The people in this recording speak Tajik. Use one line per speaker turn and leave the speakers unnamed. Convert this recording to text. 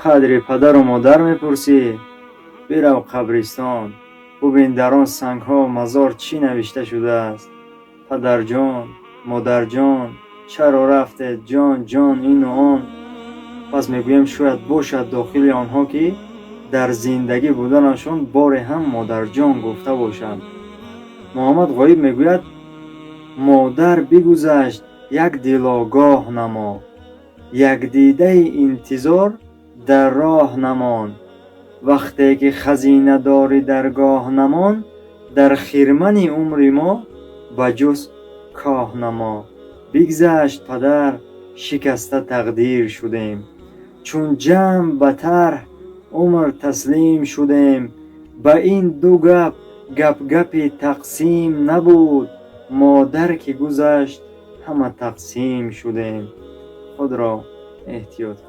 Қадри падару модар мепурсӣ? Бирав қабристон, бубин, дар он сангҳо мазор чӣ навишта шудааст: «Падарҷон, модарҷон, чаро рафтед, ҷон, ҷон», ину он. Пас мегӯем, шояд бошад дохили онҳо, ки дар зиндагӣ буданашон боре ҳам «модарҷон» гуфта бошанд. Муҳаммад Ғоиб мегӯяд: «Модар бигузашт, як дилогоҳ намо, як дидаи интизор дар роҳ намон. Вақте ки хазинадори даргоҳ намон, дар хирмани умри мо ба ҷуз коҳ намо. Бигзашт падар, шикаста тақдир шудем, чун ҷамъ ба тарҳ умр таслим шудем. Ба ин ду гап гапгапи тақсим набуд, модар ки гузашт, ҳама тақсим шудем». Худро эҳтиёт кунед.